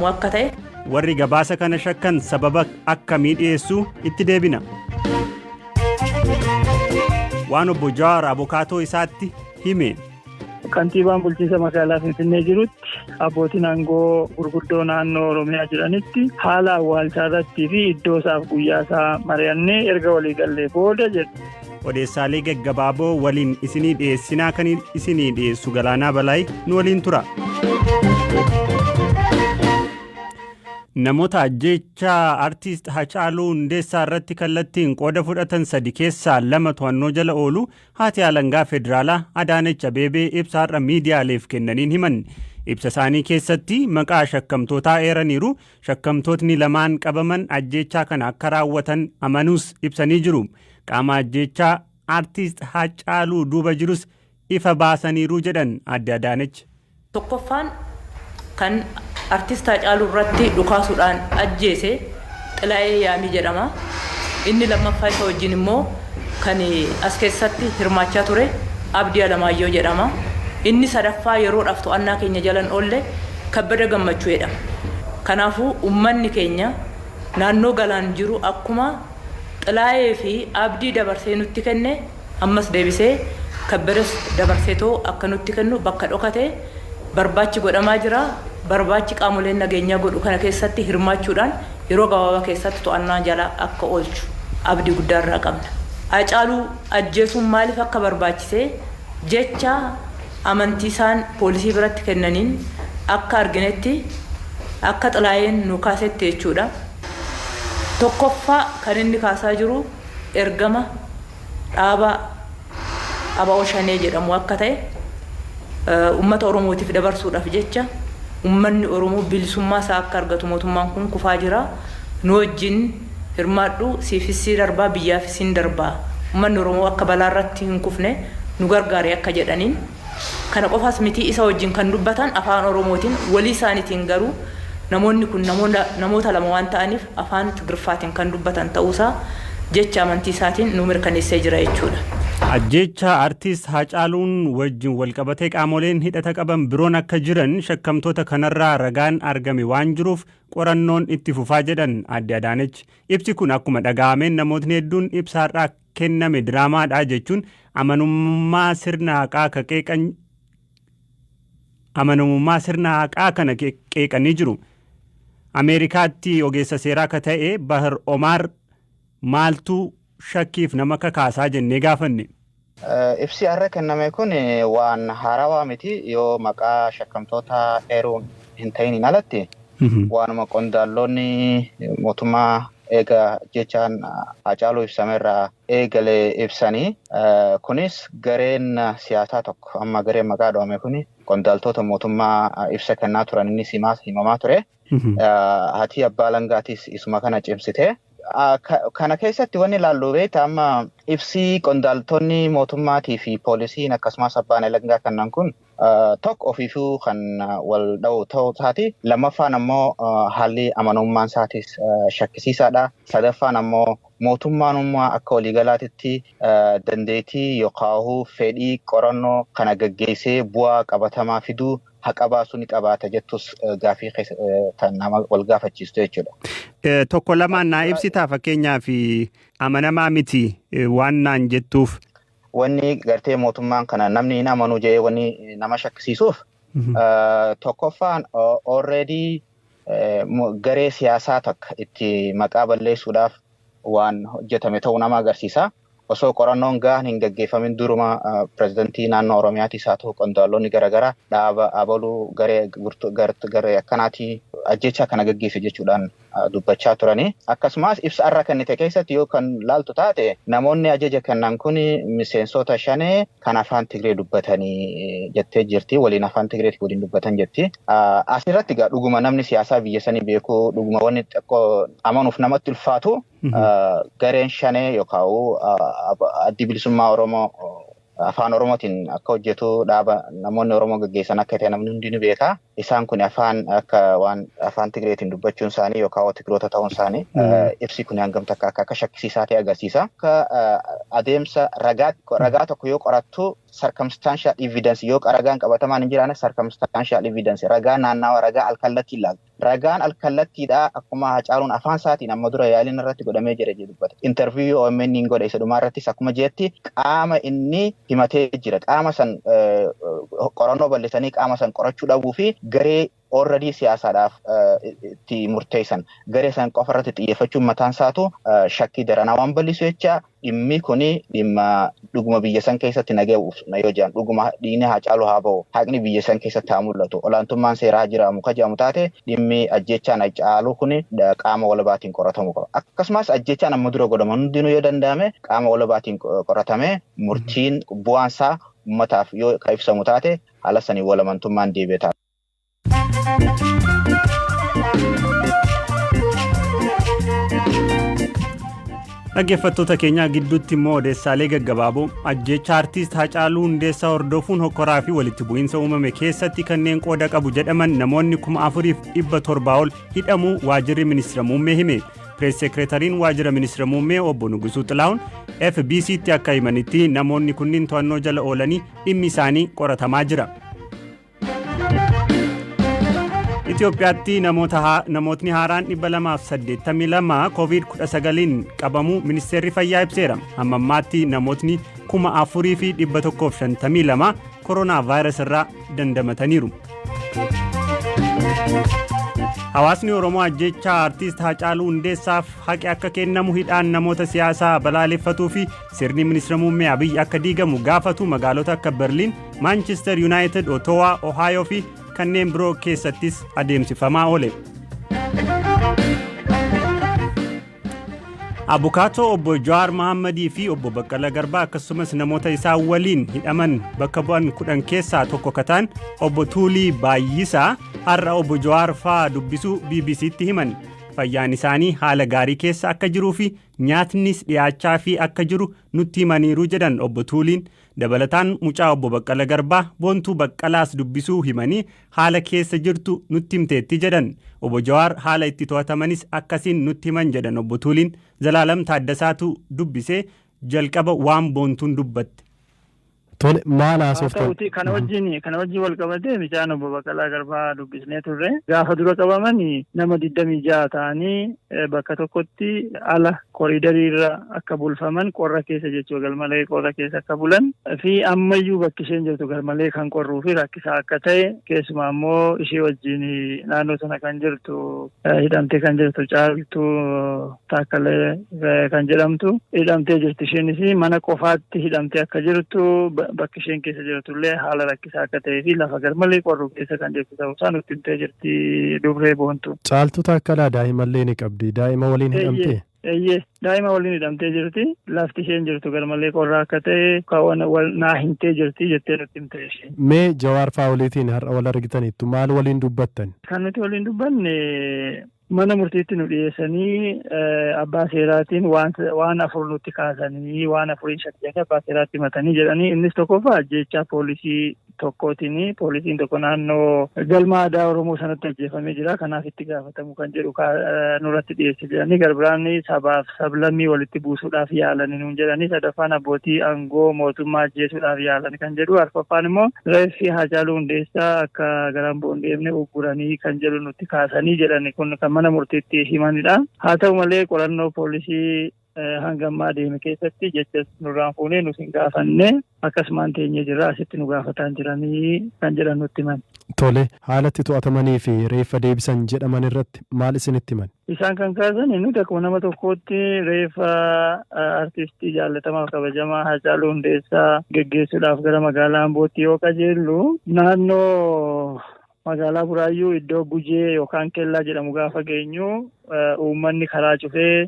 Akka ta'e. Warri gabaasa kana shakkan sababa akkamii dhiyeessuu itti deebina. Waan obbo Jawaar abukaatoo isaatti hime. Kantiibaan bulchiinsa magaalaa Finfinnee jirutti abbootiin aangoo gurguddoo naannoo Oromiyaa jiranitti haala awwaalchaa irrattii fi iddoo isaaf guyyaa isaa mari'annee erga walii gallee booda jedhu. Odeessaalee gaggabaaboo waliin isinii dhiyeessinaa kan isinii dhiyeessu Galaanaa Balaay nu waliin tura. Namoota ajjeechaa artiist Hacaaluu Hundeessaa irratti kallattiin qooda fudhatan sadi keessaa lama to'annoo jala oolu haati alangaa federaalaa Adaanech Abeebee ibsa har'a miidiyaaleef kennaniin himan. Ibsa isaanii keessatti maqaa shakkamtootaa eeraniiru. Shakkamtootni lamaan qabaman ajjeechaa kana akka raawwatan amanuus ibsanii jiru. Qaama ajjeechaa artiist Hacaaluu duuba jirus ifa baasaniiru jedhan adde Adaanech. Tokkoffaan kan artist Haacaaluu irratti dhukaasuudhaan ajjeese Xilaayee Yaamii jedhama. Inni lammaffaa isa wajjin immoo kan as keessatti hirmaachaa ture Abdii Alamaayyoo jedhama. Inni sadaffaa yeroodhaaf to'annaa keenya jala hin oolle Kabbada Gammachuu jedhama. Kanaafuu uummanni keenya naannoo Galaan jiru akkuma Xilaayee fi Abdii dabarsee nutti kenne ammas deebisee Kabbadas dabarseetoo akka nutti kennu bakka dhokate barbaachi godhamaa jira. Barbaachi qaamoleen nageenyaa godhu kana keessatti hirmaachuudhaan yeroo gabaabaa keessatti to'annaa jala akka oolchu abdii guddaa irraa qabna. Haacaaluu ajjeesuun maaliif akka barbaachise jecha amantii isaan poolisii biratti kennaniin akka arginetti akka Xilaayeen nu kaasetti jechuudha. Tokkoffaa kan inni kaasaa jiru ergama dhaaba ABO Shanee jedhamu akka ta'e uummata Oromootiif dabarsuudhaaf jecha uummanni Oromoo bilisummaa isaa akka argatu mootummaan kun kufaa jira. Nu wajjin hirmaadhu, siifis si darbaa, biyyaafis hin darbaa. Uummanni Oromoo akka balaa irratti hin kufne nu gargaare akka jedhaniin. Kana qofaas miti, isa wajjin kan dubbatan afaan Oromootiin, walii isaaniitiin garuu namoonni kun namoota lama waan ta'aniif afaan Tigriffaatiin kan dubbatan ta'uusaa jecha amantii isaatiin nu mirkaneessee jira jechuudha. Ajjeechaa artiist Haacaaluun wajjin walqabatee qaamoleen hidhata qaban biroon akka jiran shakkamtoota kanarraa ragaan argame waan jiruuf qorannoon itti fufaa jedhan adde Adaanech. Ibsi kun akkuma dhaga'ameen namootni hedduun ibsa har'aa kenname diraamaadha jechuun amanamummaa sirna haqaa kana qeeqanii jiru. Ameerikaatti ogeessa seeraa akka ta'e Bahar Omaar maaltu shakkiif nama kakaasaa jennee gaafanne. Ibsi har'a kenname kun waan haarawaa miti, yoo maqaa shakkamtoota eeruun hin ta'iniin alatti waanuma qondaaltonni mootummaa eega jechaan Haacaaluu ibsamerraa eegalee ibsanii. Kunis gareen siyaasaa tokko amma gareen maqaa dho'ame kun qondaaltota mootummaa ibsa kennaa turan innis himamaa ture. Haati abbaa alangaatis isuma kana cimsite. Kana keessatti wanni ilaallu beekta, amma ibsi qondaaltonni mootummaatii fi poolisiin akkasumas abbaan alangaa kannan kun tokko ofiifuu kan wal dha'u ta'uu isaati. Lammaffaan ammoo haalli amanamummaan isaatis shakkisiisaadha. Sadaffaan ammoo mootummaanummaa akka waliigalaatitti dandeettii yookaan fedhii qorannoo kana gaggeessee bu'aa qabatamaa fiduu, haqa baasuu ni qabaata jettus gaafii nama wal gaafachiistu jechuudha. Tokko lamaan naa ibsitaa, fakkeenyaaf amanamaa miti waan naan jettuuf. Wanni gartee mootummaan kana namni hin amanu jedhee wanni nama shakkisiisuuf, tokkoffaan already garee siyaasaa takka itti maqaa balleessuudhaaf waan hojjetame ta'uu nama agarsiisa. Osoo qorannoon gahaan hin gaggeeffamin duruma pirezidantii naannoo Oromiyaatis haa ta'u qondaaltonni garaagaraa dhaaba abaluu garee garee akkanaatii ajjechaa kana gaggeesse jechuudhaan dubbachaa turani. Akkasumas ibsa har'a kennite keessatti yoo kan laaltu taate, namoonni ajaja kennan kun miseensota Shanee kan afaan Tigree dubbatanii jettee jirti. Waliin afaan Tigreetti waliin dubbatan jetti. Asirratti egaa dhuguma namni siyaasaa biyya sanii beeku dhuguma wanni xiqqoo amanuuf namatti ulfaatu, gareen Shanee yookaan Addi Bilisummaa Oromoo afaan Oromootiin akka hojjetu, dhaaba namoonni Oromoo gaggeessan akka ta'e namni hundi ni beeka. Isaan kun afaan akka waan afaan Tigreetiin dubbachuun isaanii yookaan Tigroota ta'uun isaanii ibsi kun hangam takka akka shakkisiisaa ta'e agarsiisa. Akka adeemsa ragaa tokko yoo qorattu circumstantial evidence yoo ragaan qabatamaan hin jiraanne circumstantial evidence ragaa naannawa ragaa alkallattii ilaalta. Ragaan alkallattiidha akkuma Hacaaluun afaan isaatiin amma dura yaaliin irratti godhamee jira jedhu dubbata. Interview OMN hin godhe isa dhumaa irrattis akkuma jeetti qaama inni himatee jira. Qaama san qorannoo bal'isanii qaama san qorachuu dhabuu fi garee already siyaasaadhaaf itti murteessan garee san qofa irratti xiyyeeffachuun mataan isaatu shakkii daranaa waan bal'isu jecha dhimmi kuni dhimma dhuguma biyya san keessatti nagee yoo jedhan dhuguma dhiigni Haacaaluu haa ba'u, haqni biyya san keessatti haa mul'atu, olaantummaan seeraa haa jiraamu ka jedhamu taate dhimmi ajjechaan Haacaaluu kuni qaama walabaatiin qoratamuu qaba. Akkasumas ajjechaan amma dura godhaman hundinuu yoo danda'ame qaama walabaatiin qoratame murtiin bu'aansaa uummataaf yoo ka ibsamu taate haala sanii walamantummaan deebi'ee ta'a. Dhaggeeffattoota keenyaa gidduutti immoo odeessaalee gaggabaaboo ajjecha artiist Haacaaluu Hundeessaa hordofuun hokkoraa fi walitti bu'iinsa uumame keessatti kanneen qooda qabu jedhaman namoonni 4700 ol hidhamuu waajjirri ministeera muummee hime. Pirees seekretariin waajjira ministeera muummee obbo Nugusuu Xilahuun FBC'tti akka himanitti namoonni kunniin to'annoo jala oolanii dhimmi isaanii qoratamaa jira. Itoophiyaatti namootni haaraan 282 COVID-19 qabamuu ministeerri fayyaa ibseera. Hamma ammaatti namootni 4152 koronaa vaayirasii irraa dandamataniiru. Hawaasni Oromoo ajjeechaa artiist Haacaaluu Hundeessaaf haqi akka kennamu hidhaan namoota siyaasaa balaaleffatuu fi sirni ministeera muummee Abiyyi akka diigamu gaafatu magaalota akka Berliin, Maanchister Yuunaayitid, Ottowaa, Ohaayoo fi kanneen biroo keessattis adeemsifamaa oole. Abukaatoo obbo Jawaar Mahammadii fi obbo Baqqalaa Garbaa akkasumas namoota isaan waliin hidhaman bakka bu'an 10 keessaa tokko kataan obbo Tuulii Baay'isaa har'a obbo Jawaar fa'aa dubbisuu BBC'tti himan. Fayyaan isaanii haala gaarii keessa akka jiruu fi nyaatnis dhiyaachaa fi akka jiru nutti himaniiru jedhan obbo Tuuliin. Dabalataan mucaa obbo Baqqalaa Garbaa Boontuu Baqqalaas dubbisuu himanii haala keessa jirtu nutti himteetti jedhan. Obbo Jawaar haala itti to'atamanis akkasiin nutti himan jedhan obbo Tuuliin. Zalaalam Taaddasaatu dubbisee jalqaba waan Boontuun dubbatte. Tole, maal haasoftan? Haa ta'uti kana wajjin wal qabatee mucaan obbo Baqqalaa Garbaa dubbisnee turre. Gaafa dura qabaman nama 26 ta'anii bakka tokkotti ala koriidarii irra akka bulfaman, qorra keessa jechuudha, garmalee qorra keessa akka bulan fi ammayyuu bakki isheen jirtu garmalee kan qorruu fi rakkisaa akka ta'e, keessumaa immoo ishee wajjin naannoo sana kan jirtu, hidhamtee kan jirtu Caaltuu Taakkalee kan jedhamtu hidhamtee jirti. Isheenis mana qofaatti hidhamtee akka jirtu, bakki isheen keessa jirtullee haala rakkisaa akka ta'ee fi lafa garmalee qorru keessa kan jirtu ta'uusaa nutti himtee jirti dubree Boontu. Caaltuu Taakkalaa daa'imallee ni qabdi. Daa'ima waliin hidhamtee? Eeyyee, daa'ima waliin hidhamtee jirti. Lafti isheen jirtu garmalee qorraa akka ta'e wal naa himtee jirti jettee nutti himte isheen. Mee Jawaar fa'aa waliitiin har'a wal argitaniittu, maal waliin dubbattan? Kan nuti waliin dubbanne, mana murtiitti nu dhiyeessanii abbaa seeraatiin waan afur nutti kaasanii, waan afuriin shakkanii abbaa seeraatti himatanii jedhanii. Innis tokkoffaa ajjeechaa poolisii tokkootiin, poolisiin tokko naannoo galma aadaa Oromoo sanatti ajjeefamee jira, kanaaf itti gaafatamu kan jedhu nurratti dhiyeesse jedhanii. Garbiraan sabaaf sablammii walitti buusuudhaaf yaalanii nuun jedhanii, sadaffaan abbootii aangoo mootummaa ajjeesuudhaaf yaalan kan jedhu, arfaffaan immoo reeffi Haacaaluu Hundeessaa akka gara Amboo hin deemne ugguranii kan jedhu nutti kaasanii jedhani. Kun kan mana murtiitti himanidha. Haa ta'u malee, qorannoo poolisii hanga ammaa deeme keessatti jechas nurraan fuunee nus hin gaafanne, akkasumaan teenyee jirra, asitti nu gaafataan jiranii kan jedhan nutti himan. Tole, haalatti to'atamanii fi reeffa deebisan jedhaman irratti maal isinitti himan? Isaan kan kaasan, nuti akkuma nama tokkootti reeffa artistii jaallatamaaf kabajamaa Haacaaluu Hundeessaa geggeessuudhaaf gara magaalaa Ambootti yoo qajeellu, naannoo magaalaa Buraayyuu iddoo Gujee yookaan Kellaa jedhamu gaafa geenyu Uummanni karaa cufee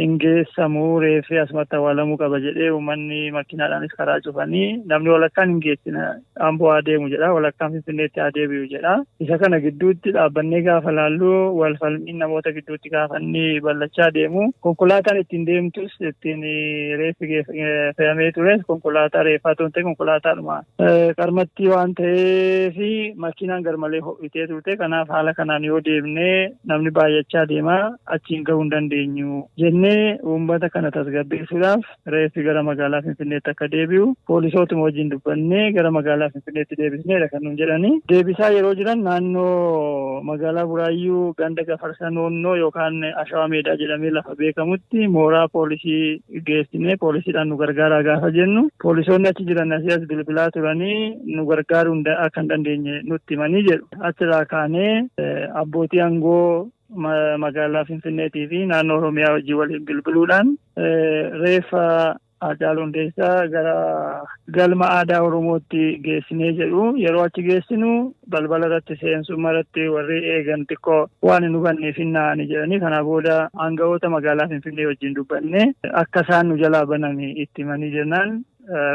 hin geessamu, reeffi asumatti awwaalamuu qaba jedhee uummanni makiinaadhaanis karaa cufanii, namni walakkaan hin geessina, Amboo haa deemu jedha, walakkaan Finfinneetti haa deebi'u jedha. Isa kana gidduutti dhaabbannee gaafa laallu, wal falmiin namoota gidduutti gaafa inni bal'achaa deemu, konkolaataan ittiin deemtus, ittiin reeffi fe'amee tures, konkolaataa reeffaa otoo hin ta'in konkolaataadhuma qarmattii waan ta'eef makiinaan garmalee ho'itee turte. Kanaaf haala kanaan yoo deemnee namni baay'achaa deema, achiin gahuu hin dandeenyu jennee, uummata kana tasgabbeessuudhaaf reeffi gara magaalaa Finfinneetti akka deebi'u poolisootuma wajjin dubbannee gara magaalaa Finfinneetti deebisneedha kan nuun jedhanii. Deebisaa yeroo jiran naannoo magaalaa Buraayyuu ganda Gafarsa Noonnoo yookaan Ashawaa Meedaa jedhamee lafa beekamutti mooraa poolisii geessinee poolisiidhaan nu gargaaraa gaafa jennu, poolisoonni achi jiran asii as bilbilaa turanii nu gargaaruu akka hin dandeenye nutti himanii jedhu. Achirraa kaanee abbootii aangoo magaalaa Finfinneetii fi naannoo Oromiyaa wajjin waliin bilbiluudhaan reeffa Haacaaluu Hundeessaa gara galma aadaa Oromootti geessinee jedhu. Yeroo achi geessinu balbala irratti, seensuma irratti warri eegan xiqqoo waan hin hubanneef hin na'anii jedhanii, kana booda aanga'oota magaalaa Finfinnee wajjin dubbannee akka isaan nu jalaa baname itti himanii jennaan,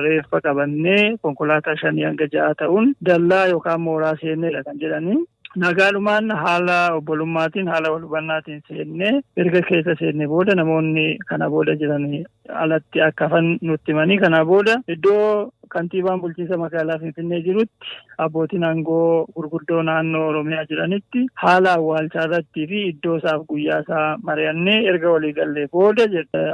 reeffa qabannee konkolaataa 5 hanga 6 ta'uun dallaa yookaan mooraa seenneedha kan jedhanii. Nagaadhumaan, haala obbolummaatiin, haala wal hubannaatiin seennee, erga keessa seenne booda namoonni kana booda jiran alatti akka hafan nutti himanii, kana booda iddoo kantiibaan bulchiinsa magaalaa Finfinnee jirutti, abbootiin aangoo gurguddoo naannoo Oromiyaa jiranitti haala awwaalchaa irrattii fi iddoo isaaf guyyaa isaa mari'annee erga walii gallee booda,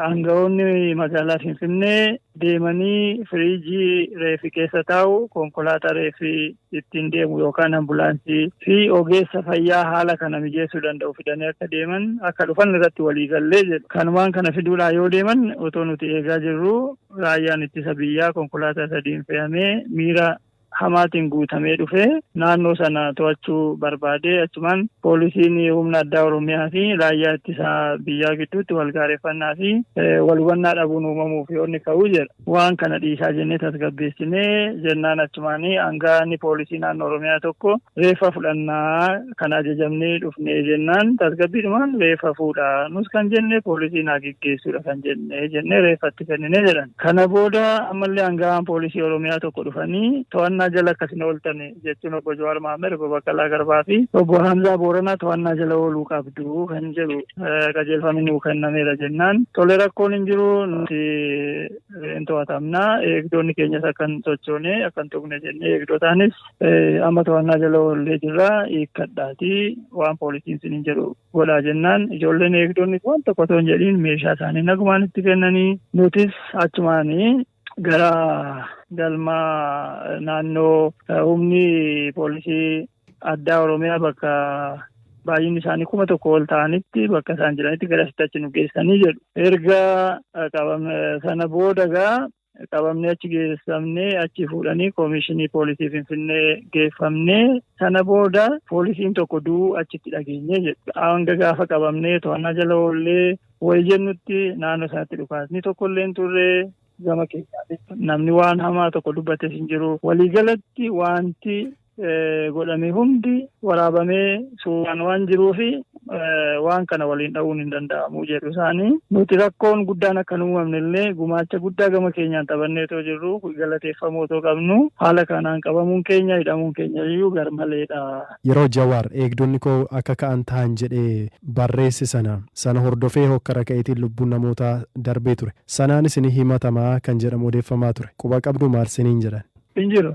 aanga'oonni magaalaa Finfinnee deemanii firiijii reefi keessa taa'u, konkolaataa reefi ittiin deemu yookaan ambulaansii fi ogeessa fayyaa haala kana mijeessuu danda'u fidanii akka deeman, akka dhufan irratti walii gallee jedhu. Kanumaan kana fiduudhaan yoo deeman, otoo nuti eegaa jirru, raayyaan ittisa biyyaa konkolaataa sadiin fe'amee miira hamaatiin guutamee dhufee naannoo sana to'achuu barbaadee, achumaan poolisiin humna addaa Oromiyaa fi raayyaa ittisa biyyaa gidduutti wal gaareffannaa fi wal hubannaa dhabuun uumamuuf yoo inni ka'uu jedha. Waan kana dhiisaa jennee tasgabbeessinee jennaan, achumaan aangaa'onni poolisii naannoo Oromiyaa tokko reeffa fudhannaa kan ajajamnee dhufnee jennaan, tasgabbiidhumaan reeffa fuudhaa, nus kan jenne poolisiin haa geggeessuudha kan jenne jennee reeffatti kenninee jedhan. Kana booda ammallee aangaa'aan poolisii Oromiyaa tokko dhufanii to'annaa jala akkasin ooltan jechuun, obbo Jawaar Mahammed, obbo Baqqalaa Garbaa fi obbo Hamzaa Booranaa to'annaa jala ooluu qabdu kan jedhu qajeelfamni nuu kennameera jennaan, tole, rakkoon hin jiru, nuti hin to'atamna, eegdonni keenyas akka hin sochoone, akka hin tuqne jennee, eegdotaanis amma to'annaa jala oollee jirra, hiikkadhaati waan poolisiin sin jedhu godhaa jennaan, ijoolleen eegdonni waan tokko otoo hin jedhiin meeshaa isaanii nagumaan itti kennanii, nutis achumaanii gara galma naannoo humni poolisii addaa Oromiyaa bakka baay'inni isaanii 1000 ol ta'anitti, bakka isaan jiranitti gara achi nu geessanii jedhu. Erga qabame sana booda gaa qabamnee achi geessamnee, achi fuudhanii koomishinii poolisii Finfinnee geeffamnee, sana booda poolisiin tokko du'uu achitti dhageenye jedhu. Hanga gaafa qabamnee to'annaa jala oollee wayi jennutti naannoo sanatti dhukaasni tokko illee hin turre, gama keenyaatis namni waan hamaa tokko dubbates hin jiru. Waliigalatti wanti godhame hundi waraabamee suuraan waan jiruufi waan kana waliin dha'uun hin danda'amu jedhu isaanii. Nuti rakkoon guddaan akka hin uumamne illee gumaacha guddaa gama keenyaan taphannee otoo jirru, galateeffamuu otoo qabnu, haala kanaan qabamuun keenya, hidhamuun keenya iyyuu garmaleedha. Yeroo Jawaar eegdonni koo akka ka'an ta'an jedhee barreesse sana hordofee hokkara ka'eetiin lubbuun namootaa darbee ture. Sanaanis ni himatamaa kan jedhamu odeeffamaa ture. Quba qabdu, maal siniin jedhan? Hin jiru.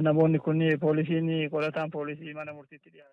Namoonni kun poolisiin, qorataan poolisii mana murtiitti dhiyaate.